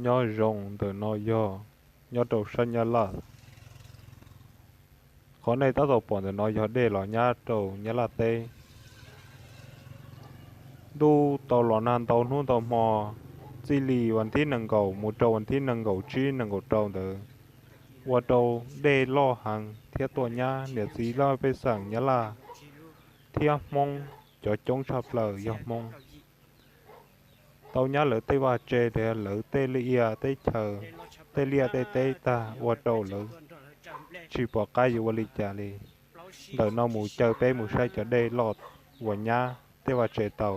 Nyob zoo, ntawm no yog nyob rau sab Nyab Laj. Qhov nej tab tom pom ntawm no yog dej los nyab rau Nyab Laj teb. Ntuj tau los nag ntau hnub ntau hmo, txij li vas thib nees nkaum mus rau vas thib nees nkaum tsib nees nkaum rau ntawd, ua rau dej loj heev thiab tuaj nyab niam txiv laj pej xeem Nyab Laj thiab Hmoob, cov coob tshaj plaws yog Hmoob. Tau nyab lawv tej vaj tse, lawv tej liaj ia teb chaws, tej liaj tej teb tag, ua rau lawv tsis pom qab yuav ua li cas li. Ntawm no mus caw peb mus saib cov dej loj uas nyab tej vaj tse tau.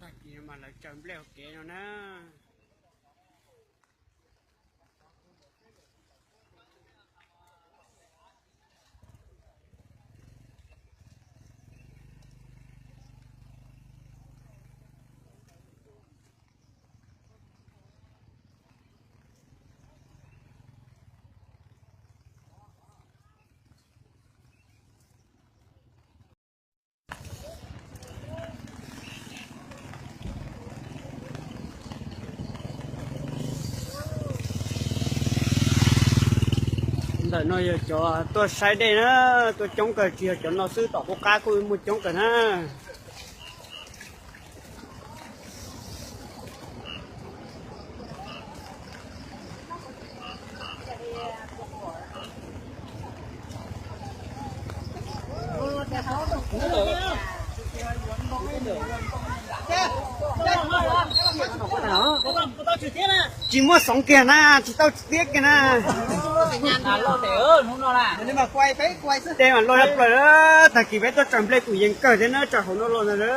Tag kis mas lawv tsaws nplej hauv kev no na. Ntawm no yog cov tuaj saib dej na, tuaj coob kawg, tsis yog cov no xwb, tom qub qab kuj muaj coob kawg na. Tsis muaj xoov kiag na, tsis tau tsis tiab kiag na. Tej mas loj tshaj plaws, tag kis peb tuaj tsaws nplej kuj yeej kawg thiab na, tsaws hauv no los ntag.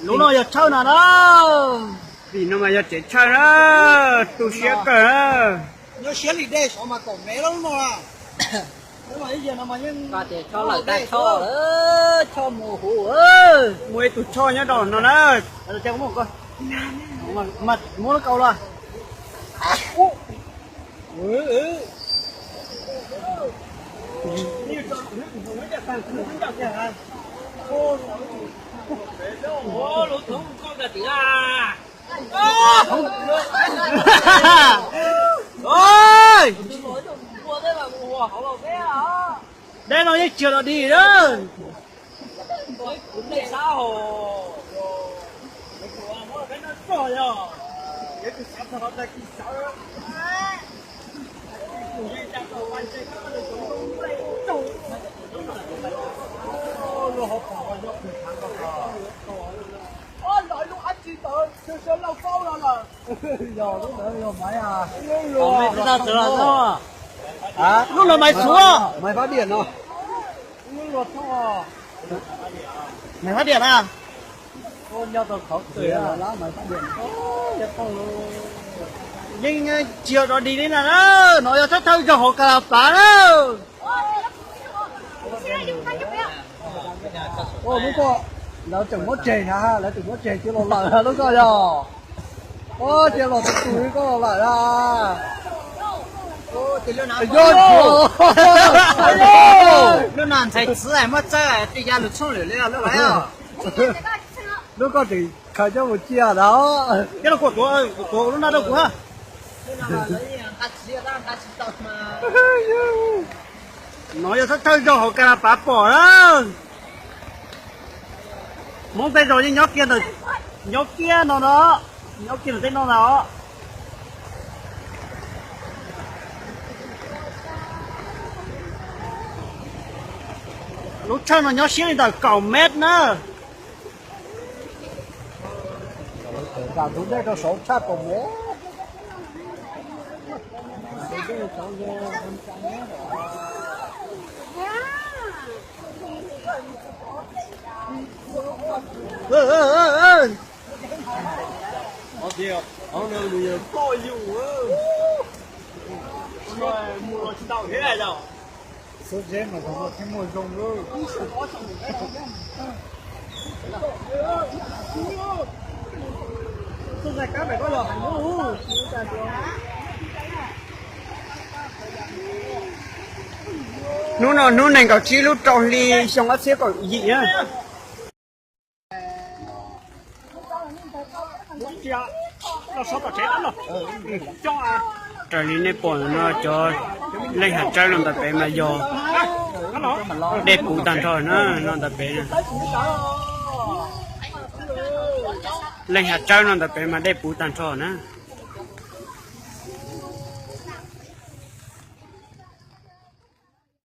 Lub no yog tshawj no na. Vim no mas yog tsev tshawj na, tu siab kawg na. Nyob siab li dej saud mas kaum mev lub no. Lub no yeej, lub no yeej, tshoj lawm tag, tshoj, tshoj mus huv. Muaj ib tug tshoj nyob rau no na. Muab lub kaus los. Dej no yeej tsis yog dog dig na. Lub no maiv txhuv, maiv fab diam no. Maiv fab diam na. Yeej tsis yog dog dig li na, no yog thawj thawj zaug hauv Kas Las Pas na. Lub ko lawv tseem muab tseg na, lawv tseem muab tseg cia los lawm lub ko yog. Ua cia los tus tus li ko los lawm na. Lub no ntxhais txwv muab txawb tij ya lug txhooj lwm li lub lawm. Lub ko tseem khaws coj mus cia na. Cia los kuam tuav, kuam tuav lub no rau kuv ha. No yog thawj thawj zaug hauv Kas Las Pas pom na. Hmoob tej zaum yeej nyob kiag ntawm, nyob kiag no no, nyob kiag ntawm tej no na os. Lub tshawj no nyob siab li ntawm kaum mev na. Ntawm ntug dej rau saud tshaj kaum mev. Hnub no hnub nees nkaum tsib lub rau hli xyoo ob txhiab kaum yim na. Raws li nej pom no cov leej hav tsawb no ntawm pem mas yog dej puv tag nrho na, no ntawm pem. Leej hav tsawb no ntawm pem mas dej puv tag nrho na.